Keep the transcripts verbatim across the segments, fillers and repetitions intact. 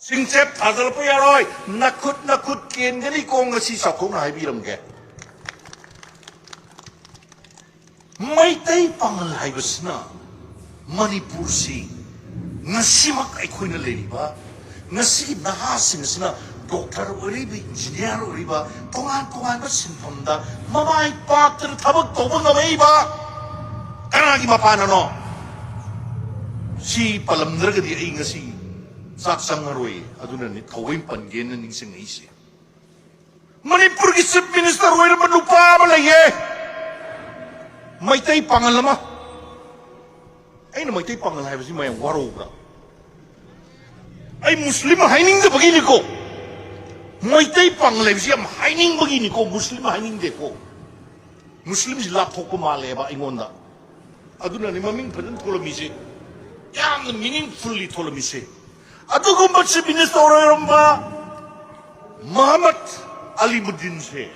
ꯆꯤꯡꯆꯦꯞ ꯊꯥꯖꯤꯜꯂꯛꯄ ꯌꯥꯔꯣꯏ꯫ ꯅꯈꯨꯠ ꯅꯈꯨꯠ ꯀꯦꯟꯒꯅꯤꯀꯣ꯫ ꯉꯁꯤ ꯆꯥꯎꯊꯣꯛꯅ ꯍꯥꯏꯕꯤꯔꯝꯒꯦ, ꯃꯩꯇꯩ ꯄꯥꯉꯜ ꯍꯥꯏꯕꯁꯤꯅ ꯃꯅꯤꯄꯨꯔꯁꯤ ꯉꯁꯤꯃꯛ ꯑꯩꯈꯣꯏꯅ ꯂꯩꯔꯤꯕ ꯉꯁꯤꯒꯤ ꯅꯍꯥꯁꯤꯡ ꯑꯁꯤꯅ ꯗꯣꯛꯇꯔ ꯑꯣꯏꯔꯤꯕ, ꯏꯟꯖꯤꯅꯤꯌꯥꯔ ꯑꯣꯏꯔꯤꯕ, ꯇꯣꯉꯥꯟ ꯇꯣꯉꯥꯟꯕ ꯁꯤꯟꯐꯝꯗ ꯃꯃꯥꯏ ꯄꯥꯛꯇꯅ ꯊꯕꯛ ꯇꯧꯕ ꯉꯝꯃꯛꯏꯕ ꯀꯅꯥꯒꯤ ꯃꯄꯥꯟꯅꯅꯣ? ꯁꯤ ꯄꯜꯂꯝꯗ꯭ꯔꯒꯗꯤ ꯑꯩ ꯉꯁꯤ ꯆꯥꯛ ꯆꯪꯉꯔꯣꯏ꯫ ꯑꯗꯨꯅꯅꯤ ꯊꯑꯣꯏ ꯄꯟꯒꯦꯅ ꯅꯤꯡꯁꯤꯡꯉꯛꯏꯁꯦ꯫ ꯃꯅꯤꯄꯨꯔꯒꯤ ꯆꯤꯐ ꯃꯤꯅꯤꯁꯇꯔ ꯑꯣꯏꯔꯝꯕ ꯅꯨꯄꯥ ꯑꯃ ꯂꯩꯌꯦ, ꯃꯩꯇꯩ ꯄꯥꯉꯜ ꯑꯃ꯫ ꯑꯩꯅ ꯃꯩꯇꯩ ꯄꯥꯉꯜ ꯍꯥꯏꯕꯁꯤ ꯃꯌꯥꯝ ꯋꯥꯔꯧꯕ꯭ꯔꯥ? ꯑꯩ ꯃꯨꯁꯂꯤꯝ ꯍꯥꯏꯅꯤꯡꯗꯕꯒꯤꯅꯤꯀꯣ꯫ ꯃꯩꯇꯩ ꯄꯥꯉꯜ ꯍꯥꯏꯕꯁꯤ ꯌꯥꯝ ꯍꯥꯏꯅꯤꯡꯕꯒꯤꯅꯤꯀꯣ, ꯃꯨꯁꯂꯤꯝ ꯍꯥꯏꯅꯤꯡꯗꯦꯀꯣ꯫ ꯃꯨꯁꯂꯤꯝꯁꯤ ꯂꯥꯞꯊꯣꯛꯄ ꯃꯥꯜꯂꯦꯕ ꯑꯩꯉꯣꯟꯗ꯫ ꯑꯗꯨꯅꯅꯤ ꯃꯃꯤꯡ ꯐꯖꯅ ꯊꯣꯜꯂꯝꯃꯤꯁꯦ, ꯌꯥꯝꯅ ꯃꯤꯅꯤꯡꯐꯨꯜꯂꯤ ꯊꯣꯜꯂꯝꯃꯤꯁꯦ꯫ ꯑꯗꯨꯒꯨꯝꯕ ꯆꯤꯐ ꯃꯤꯅꯤꯁꯇꯔ ꯑꯣꯏꯔꯝꯕ ꯃꯍꯃꯗ ꯑꯂꯤꯃꯨꯗꯤꯟꯁꯦ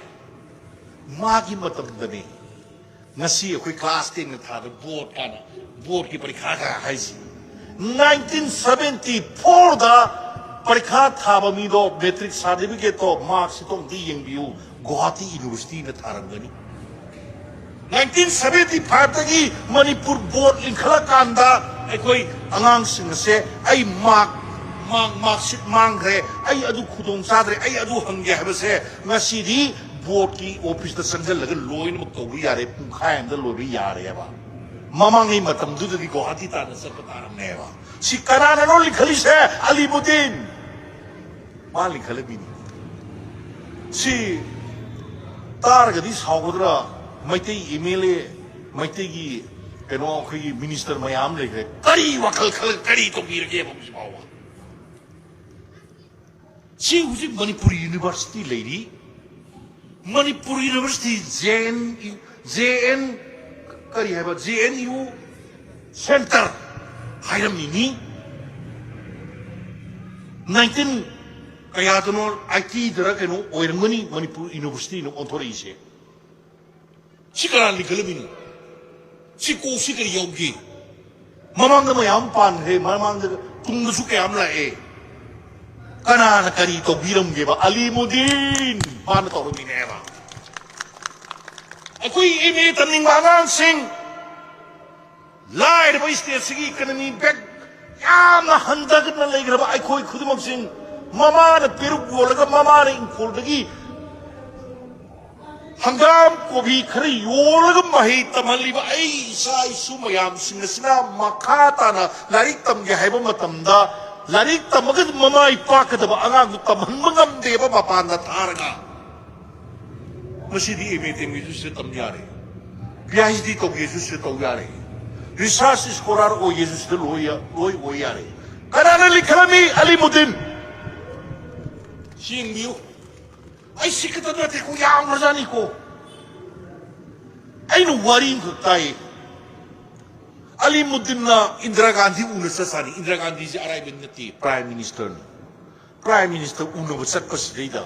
ꯃꯥꯒꯤ ꯃꯇꯝꯗꯅꯤ ꯉꯁꯤ ꯑꯩꯈꯣꯏ ꯀ꯭ꯂꯥꯁ ꯇꯦꯟꯒ ꯊꯥꯕ ꯕꯣꯔꯗ ꯀꯥꯏꯅ, ꯕꯣꯔꯗꯀꯤ ꯄꯔꯤꯈꯥꯒ ꯍꯥꯏꯁꯤ꯫ ꯅꯥꯏꯟꯇꯤꯟ ꯁꯕꯦꯟꯇꯤ ꯐꯣꯔꯗ ꯄꯔꯤꯈꯥ ꯊꯥꯕ ꯃꯤꯗꯣ, ꯃꯦꯇ꯭ꯔꯤꯛ ꯁꯥꯔꯇꯤꯐꯤꯀꯦꯠꯇꯣ, ꯃꯥꯔꯛꯁꯤꯠꯇꯣ ꯑꯝꯇ ꯌꯦꯡꯕꯤꯌꯨ, ꯒꯨꯋꯥꯍꯥꯇꯤ ꯌꯨꯅꯤꯚꯔꯁꯤꯇꯤꯅ ꯊꯥꯔꯝꯒꯅꯤ꯫ ꯅꯥꯏꯟꯇꯤꯟ ꯁꯕꯦꯟꯇꯤ ꯐꯥꯏꯚꯇꯒꯤ ꯃꯅꯤꯄꯨꯔ ꯕꯣꯔꯗ ꯂꯤꯡꯈꯠꯂꯀꯥꯟꯗ ꯑꯩꯈꯣꯏ ꯑꯉꯥꯡꯁꯤꯡ ꯑꯁꯦ ꯑꯩ ꯃꯥꯔꯛ, ꯃꯥꯔꯛ, ꯃꯥꯔꯛꯁꯤꯠ ꯃꯥꯡꯈ꯭ꯔꯦ, ꯑꯩ ꯑꯗꯨ ꯈꯨꯗꯣꯡ ꯆꯥꯗ꯭ꯔꯦ, ꯑꯩ ꯑꯗꯨ ꯍꯪꯒꯦ ꯍꯥꯏꯕꯁꯦ ꯉꯁꯤꯗꯤ ꯕꯣꯔꯗꯀꯤ ꯑꯣꯐꯤꯁꯇ ꯆꯪꯁꯤꯜꯂꯒ ꯂꯣꯏꯅꯃꯛ ꯇꯧꯕ ꯌꯥꯔꯦ, ꯄꯨꯡꯈꯥꯏ ꯑꯃꯗ ꯂꯣꯏꯕ ꯌꯥꯔꯦꯕ꯫ ꯃꯃꯥꯡꯉꯩ ꯃꯇꯝꯗꯨꯗꯗꯤ ꯒꯨꯋꯥꯍꯥꯇꯤ ꯇꯥꯟꯅ ꯆꯠꯄ ꯇꯥꯔꯝꯅꯦꯕ꯫ ꯁꯤ ꯀꯅꯥꯅꯅꯣ ꯂꯤꯡꯈꯠꯂꯤꯁꯦ? ꯑꯂꯤꯃꯨꯗꯤꯟ꯫ ꯃꯥ ꯂꯤꯡꯈꯠꯂꯝꯃꯤꯅꯤ꯫ ꯁꯤ ꯇꯥꯔꯒꯗꯤ ꯁꯥꯎꯒꯗ꯭ꯔꯥ? ꯃꯩꯇꯩ ꯑꯦꯝ ꯑꯦꯜ ꯑꯦ, ꯃꯩꯇꯩꯒꯤ ꯀꯩꯅꯣ, ꯑꯩꯈꯣꯏꯒꯤ ꯃꯤꯅꯤꯁꯇꯔ ꯃꯌꯥꯝ ꯂꯩꯈ꯭ꯔꯦ꯫ ꯀꯔꯤ ꯋꯥꯈꯜ ꯈꯜꯂꯒ ꯀꯔꯤ ꯇꯧꯕꯤꯔꯒꯦꯕ ꯍꯧꯖꯤꯛ ꯐꯥꯎꯕ? ꯁꯤ ꯍꯧꯖꯤꯛ ꯃꯅꯤꯄꯨꯔ ꯌꯨꯅꯤꯚꯔꯁꯤꯇꯤ ꯂꯩꯔꯤ꯫ Manipur university, J N U, J N, ꯀꯔꯤ ꯍꯥꯏꯕ, ꯖꯦ ꯑꯦꯟ ꯌꯨ ꯁꯦꯟꯇꯔ ꯍꯥꯏꯔꯝꯃꯤꯅꯤ꯫ ꯅꯥꯏꯟꯇꯤꯟ ꯀꯌꯥꯗꯅꯣ, ꯑꯥꯏꯇꯤꯗꯔ ꯀꯩꯅꯣ ꯑꯣꯏꯔꯝꯒꯅꯤ ꯃꯅꯤꯄꯨꯔ ꯌꯨꯅꯤꯚꯔꯁꯤꯇꯤꯅ ꯑꯣꯟꯊꯣꯔꯛꯏꯁꯦ꯫ ꯁꯤ ꯀꯅꯥ ꯂꯤꯡꯈꯠꯂꯝꯃꯤꯅꯣ? ꯁꯤ ꯀꯣꯛꯁꯤ ꯀꯔꯤ ꯌꯥꯎꯒꯦ? ꯃꯃꯥꯡꯗ ꯃꯌꯥꯝ ꯄꯥꯟꯈ꯭ꯔꯦ, ꯃꯃꯥꯡꯗ, ꯇꯨꯡꯗꯁꯨ ꯀꯌꯥꯝ ꯂꯥꯛꯑꯦ꯫ ꯀꯅꯥꯅ ꯀꯔꯤ ꯇꯧꯕꯤꯔꯝꯒꯦꯕ? ꯑꯂꯤꯃꯨꯗꯤꯟ ꯃꯥꯅ ꯇꯧꯔꯝꯃꯤꯅꯦꯕ꯫ ꯑꯩꯈꯣꯏ ꯑꯦꯝ ꯑꯦ ꯇꯝꯅꯤꯡꯕ ꯑꯉꯥꯡꯁꯤꯡ, ꯂꯥꯏꯔꯕ ꯁ꯭ꯇꯦꯠꯁꯤꯒꯤ ꯏꯀꯅꯃꯤ ꯕꯦꯛ ꯌꯥꯝꯅ ꯍꯟꯊꯒꯠꯅ ꯂꯩꯈ꯭ꯔꯕ ꯑꯩꯈꯣꯏ ꯈꯨꯗꯤꯡꯃꯛꯁꯤꯡ, ꯃꯃꯥꯅ ꯄꯦꯔꯨꯛ ꯌꯣꯜꯂꯒ, ꯃꯃꯥꯅ ꯏꯪꯈꯣꯜꯗꯒꯤ ꯍꯪꯒꯥꯝ ꯀꯣꯕꯤ ꯈꯔ ꯌꯣꯜꯂꯒ ꯃꯍꯩ ꯇꯝꯍꯜꯂꯤꯕ ꯑꯩ ꯏꯆꯥ ꯏꯁꯨ ꯃꯌꯥꯝꯁꯤꯡ ꯑꯁꯤꯅ ꯃꯈꯥ ꯇꯥꯅ ꯂꯥꯏꯔꯤꯛ ꯇꯝꯒꯦ ꯍꯥꯏꯕ ꯃꯇꯝꯗ, ꯂꯥꯏꯔꯤꯛ ꯇꯝꯃꯒ ꯃꯃꯥꯏ ꯄꯥꯛꯀꯗꯕ ꯑꯉꯥꯡꯗꯨ ꯇꯝꯍꯟꯕ ꯉꯝꯗꯦꯕ, ꯃꯄꯥꯟꯗ ꯊꯥꯔꯒ꯫ ꯃꯁꯤꯗꯤ ꯑꯦꯝ ꯑꯦ ꯇꯦꯝꯒꯦꯁꯨ ꯁꯤꯗ ꯇꯝ ꯌꯥꯔꯦ, ꯄꯤ ꯑꯩꯆ ꯗꯤ ꯇꯧꯒꯦꯁꯨ ꯁꯤꯗ ꯇꯧ ꯌꯥꯔꯦ, ꯔꯤꯁꯥꯔꯆ ꯁ꯭ꯀꯣꯂꯔ ꯑꯣꯏꯒꯦꯁꯨ ꯁꯤꯗ ꯂꯣꯏ ꯌꯥ-, ꯂꯣꯏ ꯑꯣꯏ ꯌꯥꯔꯦ꯫ ꯀꯅꯥꯅ ꯂꯤꯡꯈꯠꯂꯝꯃꯤ? ꯑꯂꯤꯃꯨꯗꯤꯟ꯫ ꯁꯤ ꯌꯦꯡꯕꯤꯌꯨ꯫ ꯑꯩ ꯁꯤ ꯈꯛꯇ ꯅꯠꯇꯦꯀꯣ, ꯌꯥꯝꯈ꯭ꯔꯖꯥꯠꯅꯤꯀꯣ꯫ ꯑꯩꯅ ꯋꯥꯔꯤ ꯑꯃꯈꯛ ꯇꯥꯏꯌꯦ꯫ ꯑꯂꯤꯃꯨꯗꯤꯟꯅ ꯏꯟꯗꯤꯔꯥ ꯒꯥꯟꯙꯤ ꯎꯅ ꯆꯠꯁꯥꯅꯤ꯫ ꯏꯟꯗꯤꯔꯥ ꯒꯥꯟꯙꯤꯁꯤ ꯑꯔꯥꯏꯕ ꯅꯠꯇꯦ, ꯄ꯭ꯔꯥꯏꯝ ꯃꯤꯅꯤꯁꯇꯔꯅꯤ꯫ ꯄ꯭ꯔꯥꯏꯝ ꯃꯤꯅꯤꯁꯇꯔ ꯎꯅꯕ ꯆꯠꯄꯁꯤꯗꯩꯗ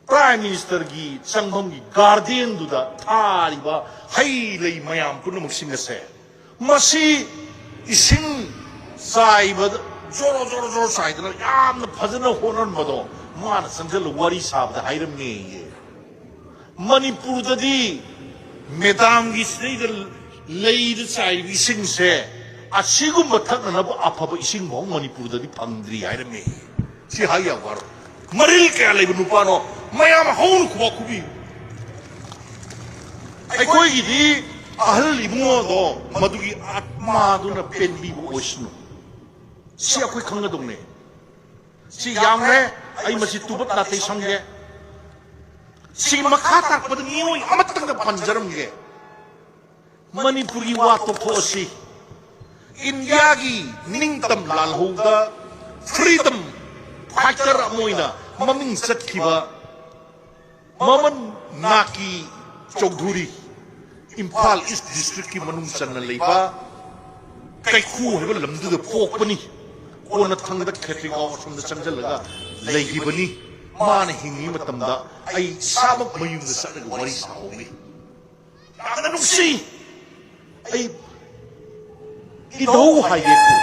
ꯄ꯭ꯔꯥꯏꯝ ꯃꯤꯅꯤꯁꯇꯔꯒꯤ ꯆꯪꯐꯝꯒꯤ ꯒꯥꯔꯗꯦꯟꯗꯨꯗ ꯊꯥꯔꯤꯕ ꯍꯩ ꯂꯩ ꯃꯌꯥꯝ ꯄꯨꯝꯅꯃꯛꯁꯤꯡ ꯑꯁꯦ, ꯃꯁꯤ ꯏꯁꯤꯡ ꯆꯥꯏꯕꯗ ꯖꯣꯔꯣ ꯖꯣꯔꯣ ꯖꯣꯔꯣ ꯆꯥꯏꯗꯅ ꯌꯥꯝꯅ ꯐꯖꯅ ꯍꯣꯠꯅꯔꯝꯕꯗꯣ ꯃꯥꯅ ꯆꯪꯁꯤꯜꯂ ꯋꯥꯔꯤ ꯁꯥꯕꯗ ꯍꯥꯏꯔꯝꯃꯦꯌꯦ꯫ ꯃꯅꯤꯄꯨꯔꯗꯗꯤ ꯃꯦꯗꯥꯝꯒꯤ ꯁꯤꯗꯩꯗ ꯂꯩꯗ ꯆꯥꯏꯔꯤꯕ ꯏꯁꯤꯡꯁꯦ, ꯑꯁꯤꯒꯨꯝꯕ ꯊꯛꯅꯅꯕ ꯑꯐꯕ ꯏꯁꯤꯡ ꯐꯥꯎ ꯃꯅꯤꯄꯨꯔꯗꯗꯤ ꯐꯪꯗ꯭ꯔꯤ ꯍꯥꯏꯔꯝꯃꯦ꯫ ꯁꯤ ꯍꯥꯏ ꯌꯥꯝ ꯋꯥꯔꯣ꯫ ꯃꯔꯤꯜ ꯀꯌꯥ ꯂꯩꯕ ꯅꯨꯄꯥꯅꯣ? ꯃꯌꯥꯝ ꯍꯧꯅ ꯈꯨꯕꯥꯛ ꯈꯨꯕꯤꯌꯨ꯫ ꯑꯩꯈꯣꯏꯒꯤꯗꯤ ꯑꯍꯜ ꯏꯕꯨꯡꯉꯣꯗꯣ ꯃꯗꯨꯒꯤ ꯑꯥꯠꯃꯥꯗꯨꯅ ꯄꯦꯟꯕꯤꯕ ꯑꯣꯏꯁꯅꯨ꯫ ꯁꯤ ꯑꯩꯈꯣꯏ ꯈꯪꯒꯗꯧꯅꯦ꯫ ꯁꯤ ꯌꯥꯝꯈ꯭ꯔꯦ꯫ ꯑꯩ ꯃꯁꯤ ꯇꯨꯕꯠ ꯅꯥꯇꯩ ꯁꯝꯒꯦ꯫ ꯁꯤ ꯃꯈꯥ ꯇꯥꯔꯛꯄꯗ ꯃꯤꯑꯣꯏ ꯑꯃꯇꯪꯗ ꯄꯟꯖꯔꯝꯒꯦ꯫ ꯃꯅꯤꯄꯨꯔꯒꯤ ꯋꯥ ꯇꯣꯛꯊꯣꯛꯑꯁꯤ꯫ ꯏꯟꯗꯤꯌꯥꯒꯤ ꯅꯤꯡꯇꯝ ꯂꯥꯜꯍꯧꯗ ꯐ꯭ꯔꯤꯗꯝ ꯐꯥꯏꯇꯔ ꯑꯃ ꯑꯣꯏꯅ ꯃꯃꯤꯡ ꯆꯠꯈꯤꯕ ꯃꯃꯟ ꯅꯥꯀꯤ ꯆꯧꯙꯨꯔꯤ, ꯏꯝꯐꯥꯜ ꯏꯁ ꯗꯤꯁꯇ꯭ꯔꯤꯛꯀꯤ ꯃꯅꯨꯡ ꯆꯟꯅ ꯂꯩꯕ ꯀꯩꯈꯨ ꯍꯥꯏꯕ ꯂꯝꯗꯨꯗ ꯄꯣꯛꯄꯅꯤ꯫ ꯀꯣꯟꯅ ꯊꯪꯗ ꯈꯦꯇ꯭ꯔꯤꯒꯥꯎ ꯑꯁꯣꯝꯗ ꯆꯪꯁꯤꯜꯂꯒ ꯂꯩꯈꯤꯕꯅꯤ꯫ ꯃꯥꯅ ꯍꯤꯡꯉꯤ ꯃꯇꯝꯗ ꯑꯩ ꯏꯁꯥꯃꯛ ꯃꯌꯨꯝꯗ ꯆꯠꯂꯒ ꯋꯥꯔꯤ ꯁꯥꯍꯧꯏ꯫ ꯌꯥꯝꯅ ꯅꯨꯡꯁꯤ꯫ ꯑꯩ ꯏꯙꯧ ꯍꯥꯏꯒꯦꯀꯣ,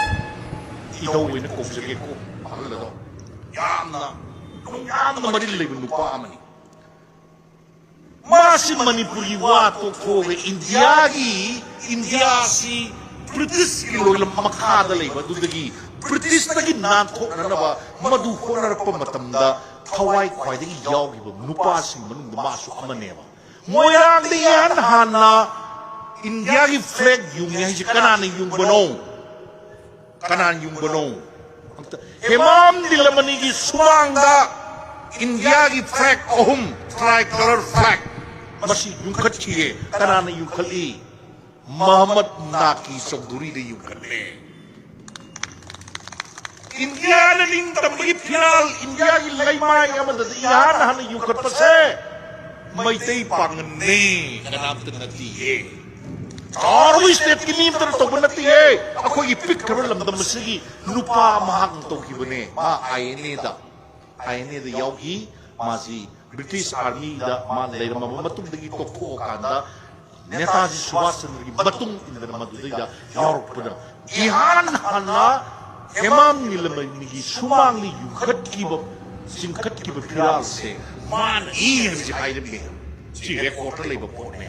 ꯏꯙꯧ ꯑꯣꯏꯅ ꯀꯧꯖꯒꯦꯀꯣ ꯑꯍꯜ ꯑꯗꯣ꯫ ꯌꯥꯝꯅ ꯃꯔꯤꯜ ꯂꯩꯕ ꯅꯨꯄꯥ ꯑꯃꯅꯤ꯫ ꯃꯥꯁꯤ ꯃꯅꯤꯄꯨꯔꯒꯤ ꯋꯥ ꯇꯣꯛꯊꯣꯛꯑꯒ ꯏꯟꯗꯤꯌꯥꯒꯤ, ꯏꯟꯗꯤꯌꯥꯁꯤ ꯕ꯭ꯔꯤꯇꯤꯁꯀꯤ ꯂꯣꯏꯂꯝ ꯃꯈꯥꯗ ꯂꯩꯕ ꯑꯗꯨꯗꯒꯤ ꯕ꯭ꯔꯤꯇꯤꯁꯇꯒꯤ ꯅꯥꯟꯊꯣꯛꯅꯅꯕ ꯃꯗꯨ ꯍꯣꯠꯅꯔꯛꯄ ꯃꯇꯝꯗ ꯊꯋꯥꯏ ꯈ꯭ꯋꯥꯏꯗꯒꯤ ꯌꯥꯎꯈꯤꯕ ꯅꯨꯄꯥꯁꯤꯡ ꯃꯅꯨꯡꯗ ꯃꯥꯁꯨ ꯑꯃꯅꯦꯕ꯫ ꯃꯣꯏꯔꯥꯡꯗ ꯏꯍꯥꯟ ꯍꯥꯟꯅ ꯏꯟꯗꯤꯌꯥꯒꯤ ꯐ꯭ꯂꯦꯒ ꯌꯨꯡꯉꯦ ꯍꯥꯏꯁꯦ ꯀꯅꯥꯅ ꯌꯨꯡꯕꯅꯣ? ꯀꯅꯥꯅ ꯌꯨꯡꯕꯅꯣ? ꯑꯝꯇ, ꯍꯦꯃꯥꯝ ꯅꯤꯂꯃꯅꯤꯒꯤ ꯁꯨꯃꯥꯡꯗ ꯏꯟꯗꯤꯌꯥꯒꯤ ꯐ꯭ꯂꯦꯒ ꯑꯍꯨꯝ, ꯇ꯭ꯔꯥꯏ ꯀꯂꯔ ꯐ꯭ꯂꯦꯒ, ꯃꯁꯤ ꯌꯨꯡꯈꯠꯈꯤꯌꯦ꯫ ꯀꯅꯥꯅ ꯌꯨꯡꯈꯠꯂꯤ? ꯃꯍꯃꯗ ꯅꯥꯀꯤ ꯆꯧꯙꯨꯔꯤꯗ ꯌꯨꯡꯈꯠꯂꯦ꯫ ꯏꯟꯗꯤꯌꯥꯅ ꯅꯤꯡꯇꯝꯕꯒꯤ ꯐꯤꯔꯥꯜ, ꯏꯟꯗꯤꯌꯥꯒꯤ ꯂꯩꯃꯥꯏ ꯑꯃꯗ ꯏꯍꯥꯟ ꯍꯥꯟꯅ ꯌꯨꯡꯈꯠꯄꯁꯦ ꯃꯩꯇꯩ ꯄꯥꯡꯒꯜꯅꯤ, ꯀꯅꯥꯝꯇ ꯅꯠꯇꯤꯌꯦ꯫ ꯆꯥꯎꯔꯕ ꯁ꯭ꯇꯦꯠꯀꯤ ꯃꯤ ꯑꯃꯇꯅ ꯇꯧꯕ ꯅꯠꯇꯤꯌꯦ꯫ ꯑꯩꯈꯣꯏꯒꯤ ꯄꯤꯛꯈ꯭ꯔꯕ ꯂꯝꯗꯝ ꯑꯁꯤꯒꯤ ꯅꯨꯄꯥ ꯃꯍꯥꯛꯅ ꯇꯧꯈꯤꯕꯅꯦ꯫ ꯃꯥ ꯑꯥꯏ ꯑꯦꯟ ꯑꯦꯗ, ꯑꯥꯏ ꯑꯦꯟ ꯑꯦꯗ ꯌꯥꯎꯈꯤ꯫ ꯃꯥꯁꯤ ꯕ꯭ꯔꯤꯇꯤꯁ ꯑꯥꯔꯃꯤꯗ ꯃꯥ ꯂꯩꯔꯝꯃꯕ ꯃꯇꯨꯡꯗꯒꯤ ꯇꯣꯛꯊꯣꯛꯑꯀꯥꯟꯗ ꯅꯦꯇꯥꯖꯤ ꯁꯨꯚꯥꯁ ꯆꯟꯗ꯭ꯔꯒꯤ ꯃꯇꯨꯡ ꯏꯟꯗꯅ ꯃꯗꯨꯗꯩꯗ ꯌꯥꯎꯔꯛꯄꯅ ꯏꯍꯥꯟ ꯍꯥꯟꯅ ꯍꯦꯃꯥꯝ ꯅꯤꯂꯃꯅꯤꯒꯤ ꯁꯨꯃꯥꯡꯗ ꯌꯨꯡꯈꯠꯈꯤꯕ, ꯆꯤꯡꯈꯠꯈꯤꯕ ꯐꯤꯔꯥꯜꯁꯦ ꯃꯥꯅ ꯏ ꯍꯥꯏꯕꯁꯤ ꯍꯥꯏꯔꯝꯃꯤ꯫ ꯁꯤ ꯔꯦꯀꯣꯔꯗꯇ ꯂꯩꯕ ꯄꯣꯠꯅꯦ꯫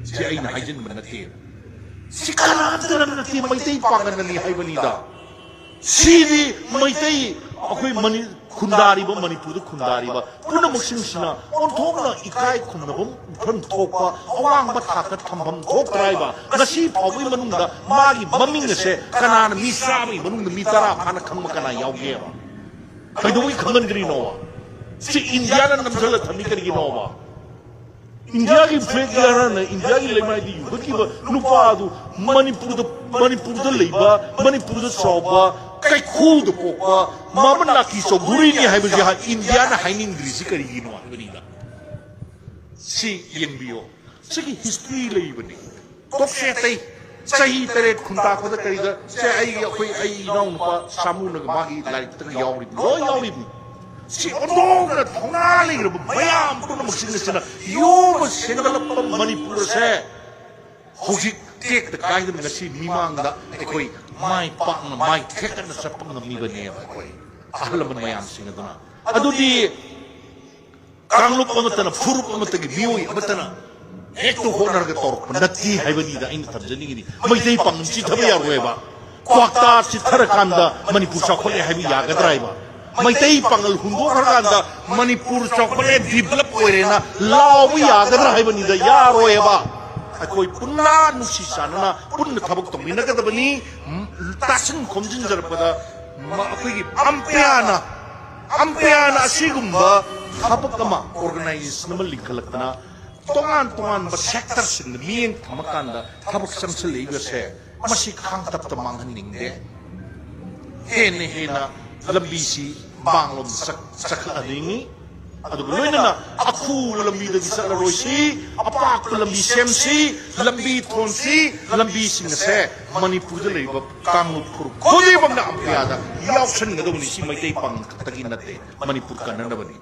ꯁꯤ ꯑꯩꯅ ꯍꯥꯏꯖꯤꯟꯕ ꯅꯠꯇꯦ꯫ ꯁꯤ ꯀꯅꯥꯝꯇꯅ ꯅꯠꯇꯦ, ꯃꯩꯇꯩ ꯄꯥꯡꯒꯜꯅꯅꯤ ꯍꯥꯏꯕꯅꯤꯗ꯫ ꯁꯤꯗꯤ ꯃꯩꯇꯩ ꯑꯩꯈꯣꯏ ꯃꯅꯤ-, ꯈꯨꯟꯗꯥꯔꯤꯕ, ꯃꯅꯤꯄꯨꯔꯗ ꯈꯨꯟꯗꯥꯔꯤꯕ ꯄꯨꯝꯅꯃꯛꯁꯤꯡꯁꯤꯅ ꯑꯣꯟꯊꯣꯛꯅ ꯏꯀꯥꯏ ꯈꯨꯝꯅꯐꯝ ꯎꯠꯐꯝ ꯊꯣꯛꯄ, ꯑꯋꯥꯡꯕ ꯊꯥꯛꯇ ꯊꯝꯐꯝ ꯊꯣꯛꯇ꯭ꯔꯥꯏꯕ, ꯉꯁꯤ ꯐꯥꯎꯕꯒꯤ ꯃꯅꯨꯡꯗ ꯃꯥꯒꯤ ꯃꯃꯤꯡ ꯑꯁꯦ ꯀꯅꯥꯅ ꯃꯤ ꯆꯥꯝꯃꯒꯤ ꯃꯅꯨꯡꯗ ꯃꯤ ꯇꯔꯥ ꯐꯥꯅ ꯈꯪꯕ ꯀꯅꯥ ꯌꯥꯎꯒꯦꯕ? ꯀꯩꯗꯧꯕꯒꯤ ꯈꯪꯍꯟꯗ꯭ꯔꯤꯅꯣꯕ? ꯁꯤ ꯏꯟꯗꯤꯌꯥꯅ ꯅꯝꯁꯤꯜꯂ ꯊꯝꯃꯤ ꯀꯔꯤꯒꯤꯅꯣꯕ? ꯏꯟꯗꯤꯌꯥꯒꯤ ꯐ꯭ꯂꯦꯒ ꯌꯥꯔꯅ ꯏꯟꯗꯤꯌꯥꯒꯤ ꯂꯩꯃꯥꯏꯗ ꯌꯨꯡꯈꯠꯈꯤꯕ ꯅꯨꯄꯥ ꯑꯗꯨ ꯃꯅꯤꯄꯨꯔꯗ, ꯃꯅꯤꯄꯨꯔꯗ ꯂꯩꯕ, ꯃꯅꯤꯄꯨꯔꯗ ꯆꯥꯎꯕ, ꯀꯩꯈꯨꯗ ꯄꯣꯛꯄ ꯃꯍꯃꯗ ꯅꯥꯀꯤ ꯆꯧꯙꯨꯔꯤꯅꯤ ꯍꯥꯏꯕꯁꯤ ꯏꯟꯗꯤꯌꯥꯅ ꯍꯥꯏꯅꯤꯡꯗ꯭ꯔꯤꯁꯤ ꯀꯔꯤꯒꯤꯅꯣ ꯍꯥꯏꯕꯅꯤꯗ꯫ ꯁꯤ ꯌꯦꯡꯕꯤꯌꯣ, ꯁꯤꯒꯤ ꯍꯤꯁꯇ꯭ꯔꯤ ꯂꯩꯕꯅꯤ꯫ ꯇꯣꯛꯁꯦ ꯑꯇꯩ꯫ ꯆꯍꯤ ꯇꯔꯦꯠ ꯈꯨꯟꯇꯥꯛꯄꯗ ꯀꯔꯤꯗ ꯁꯦ ꯑꯩꯒꯤ, ꯑꯩꯈꯣꯏ, ꯑꯩ ꯏꯅꯥꯎꯅꯨꯄꯥ ꯁꯥꯃꯨꯅꯒ ꯃꯥꯒꯤ ꯂꯥꯏꯔꯤꯛꯇꯒ ꯌꯥꯎꯔꯤꯕꯅꯤ, ꯂꯣꯏ ꯌꯥꯎꯔꯤꯕꯅꯤ꯫ ꯁꯤ ꯑꯣꯟꯊꯣꯛꯅ ꯊꯧꯅꯥ ꯂꯩꯈ꯭ꯔꯕ ꯃꯌꯥꯝ ꯄꯨꯝꯅꯃꯛꯁꯤꯡ ꯑꯁꯤꯅ ꯌꯣꯝꯕ ꯁꯦꯝꯒꯠꯂꯛꯄ ꯃꯅꯤꯄꯨꯔ ꯑꯁꯦ ꯍꯧꯖꯤꯛ ꯇꯦꯛꯇ ꯀꯥꯏꯗꯅ ꯉꯁꯤ ꯃꯤꯃꯥꯡꯗ ꯑꯩꯈꯣꯏ ꯃꯥꯏ ꯄꯥꯛꯅ, ꯃꯥꯏ ꯊꯦꯛꯇꯅ ꯆꯠꯄ ꯉꯝꯃꯤꯕꯅꯦꯕ ꯑꯩꯈꯣꯏ꯫ ꯑꯍꯜ ꯂꯃꯟ ꯃꯌꯥꯝꯁꯤꯡ ꯑꯗꯨꯅ꯫ ꯑꯗꯨꯗꯤ ꯀꯥꯡꯂꯨꯞ ꯑꯃꯠꯇꯅ, ꯐꯨꯔꯨꯞ ꯑꯃꯠꯇꯒꯤ ꯃꯤꯑꯣꯏ ꯑꯃꯠꯇꯅ ꯍꯦꯛꯇ ꯍꯣꯠꯅꯔꯒ ꯇꯧꯔꯛꯄ ꯅꯠꯇꯦ ꯍꯥꯏꯕꯅꯤꯗ ꯑꯩꯅ ꯊꯝꯖꯅꯤꯡꯉꯤꯗꯤ꯫ ꯃꯩꯇꯩ ꯄꯥꯉꯜ ꯆꯤꯊꯕ ꯌꯥꯔꯣꯏꯕ꯫ ꯀ꯭ꯋꯥꯛꯇꯥ ꯆꯤꯊꯔꯀꯥꯟꯗ ꯃꯅꯤꯄꯨꯔ ꯆꯥꯎꯈꯠꯂꯦ ꯍꯥꯏꯕ ꯌꯥꯒꯗ꯭ꯔꯥ ꯍꯥꯏꯕ? ꯃꯩꯇꯩ ꯄꯥꯉꯜ ꯍꯨꯟꯗꯣꯛꯈ꯭ꯔꯀꯥꯟꯗ ꯃꯅꯤꯄꯨꯔ ꯆꯥꯎꯈꯠꯂꯦ, ꯗꯤꯕꯂꯞ ꯑꯣꯏꯔꯦꯅ ꯂꯥꯎꯕ ꯌꯥꯒꯗ꯭ꯔꯥ ꯍꯥꯏꯕꯅꯤꯗ꯫ ꯌꯥꯔꯣꯏꯕ꯫ ꯑꯩꯈꯣꯏ ꯄꯨꯟꯅ ꯅꯨꯡꯁꯤ ꯆꯥꯟꯅꯅ ꯄꯨꯟꯅ ꯊꯕꯛ ꯇꯧꯃꯤꯟꯅꯒꯗꯕꯅꯤ꯫ ꯇꯥꯁꯤꯟ ꯈꯣꯝꯖꯤꯟꯖꯔꯛꯄꯗ ꯃ-, ꯑꯩꯈꯣꯏꯒꯤ ꯑꯝꯄꯤꯌꯥꯅ, ꯑꯝꯄꯤꯌꯥꯅ ꯑꯁꯤꯒꯨꯝꯕ ꯊꯕꯛ ꯑꯃ, ꯑꯣꯔꯒꯅꯥꯏꯖꯦꯁꯟ ꯑꯃ ꯂꯤꯡꯈꯠꯂꯛꯇꯅ ꯇꯣꯉꯥꯟ ꯇꯣꯉꯥꯟꯕ ꯁꯦꯛꯇꯔꯁꯤꯡꯗ ꯃꯤꯠꯌꯦꯡ ꯊꯝꯃꯀꯥꯟꯗ ꯊꯕꯛ ꯆꯪꯁꯤꯜꯂꯛꯏꯕꯁꯦ, ꯃꯁꯤ ꯈꯥꯡꯇꯞꯇ ꯃꯥꯡꯍꯟꯅꯤꯡꯗꯦ꯫ ꯍꯦꯟꯅ ꯍꯦꯟꯅ ꯂꯝꯕꯤꯁꯤ ꯃꯥꯡꯂꯣꯝꯗ ꯆꯠ-, ꯆꯠꯈꯠꯍꯟꯅꯤꯡꯉꯤ꯫ ꯑꯗꯨꯒ ꯂꯣꯏꯅꯅ ꯑꯈꯨꯕ ꯂꯝꯕꯤꯗꯒꯤ ꯆꯠꯂꯔꯣꯏꯁꯤ, ꯑꯄꯥꯛꯄ ꯂꯝꯕꯤ ꯁꯦꯝꯁꯤ, ꯂꯝꯕꯤ ꯊꯣꯟꯁꯤ, ꯂꯝꯕꯤꯁꯤꯡ ꯑꯁꯦ ꯃꯅꯤꯄꯨꯔꯗ ꯂꯩꯔꯤꯕ ꯀꯥꯡꯂꯨꯞ ꯐꯨꯔꯨꯞ ꯈꯨꯗꯤꯡꯃꯛꯅ ꯑꯝꯄꯤꯌꯥꯗ ꯌꯥꯎꯁꯟꯒꯗꯧꯕꯅꯤ꯫ ꯁꯤ ꯃꯩꯇꯩ ꯄꯥꯉꯜ ꯈꯛꯇꯒꯤ ꯅꯠꯇꯦ, ꯃꯅꯤꯄꯨꯔ ꯀꯟꯅꯅꯕꯅꯤ꯫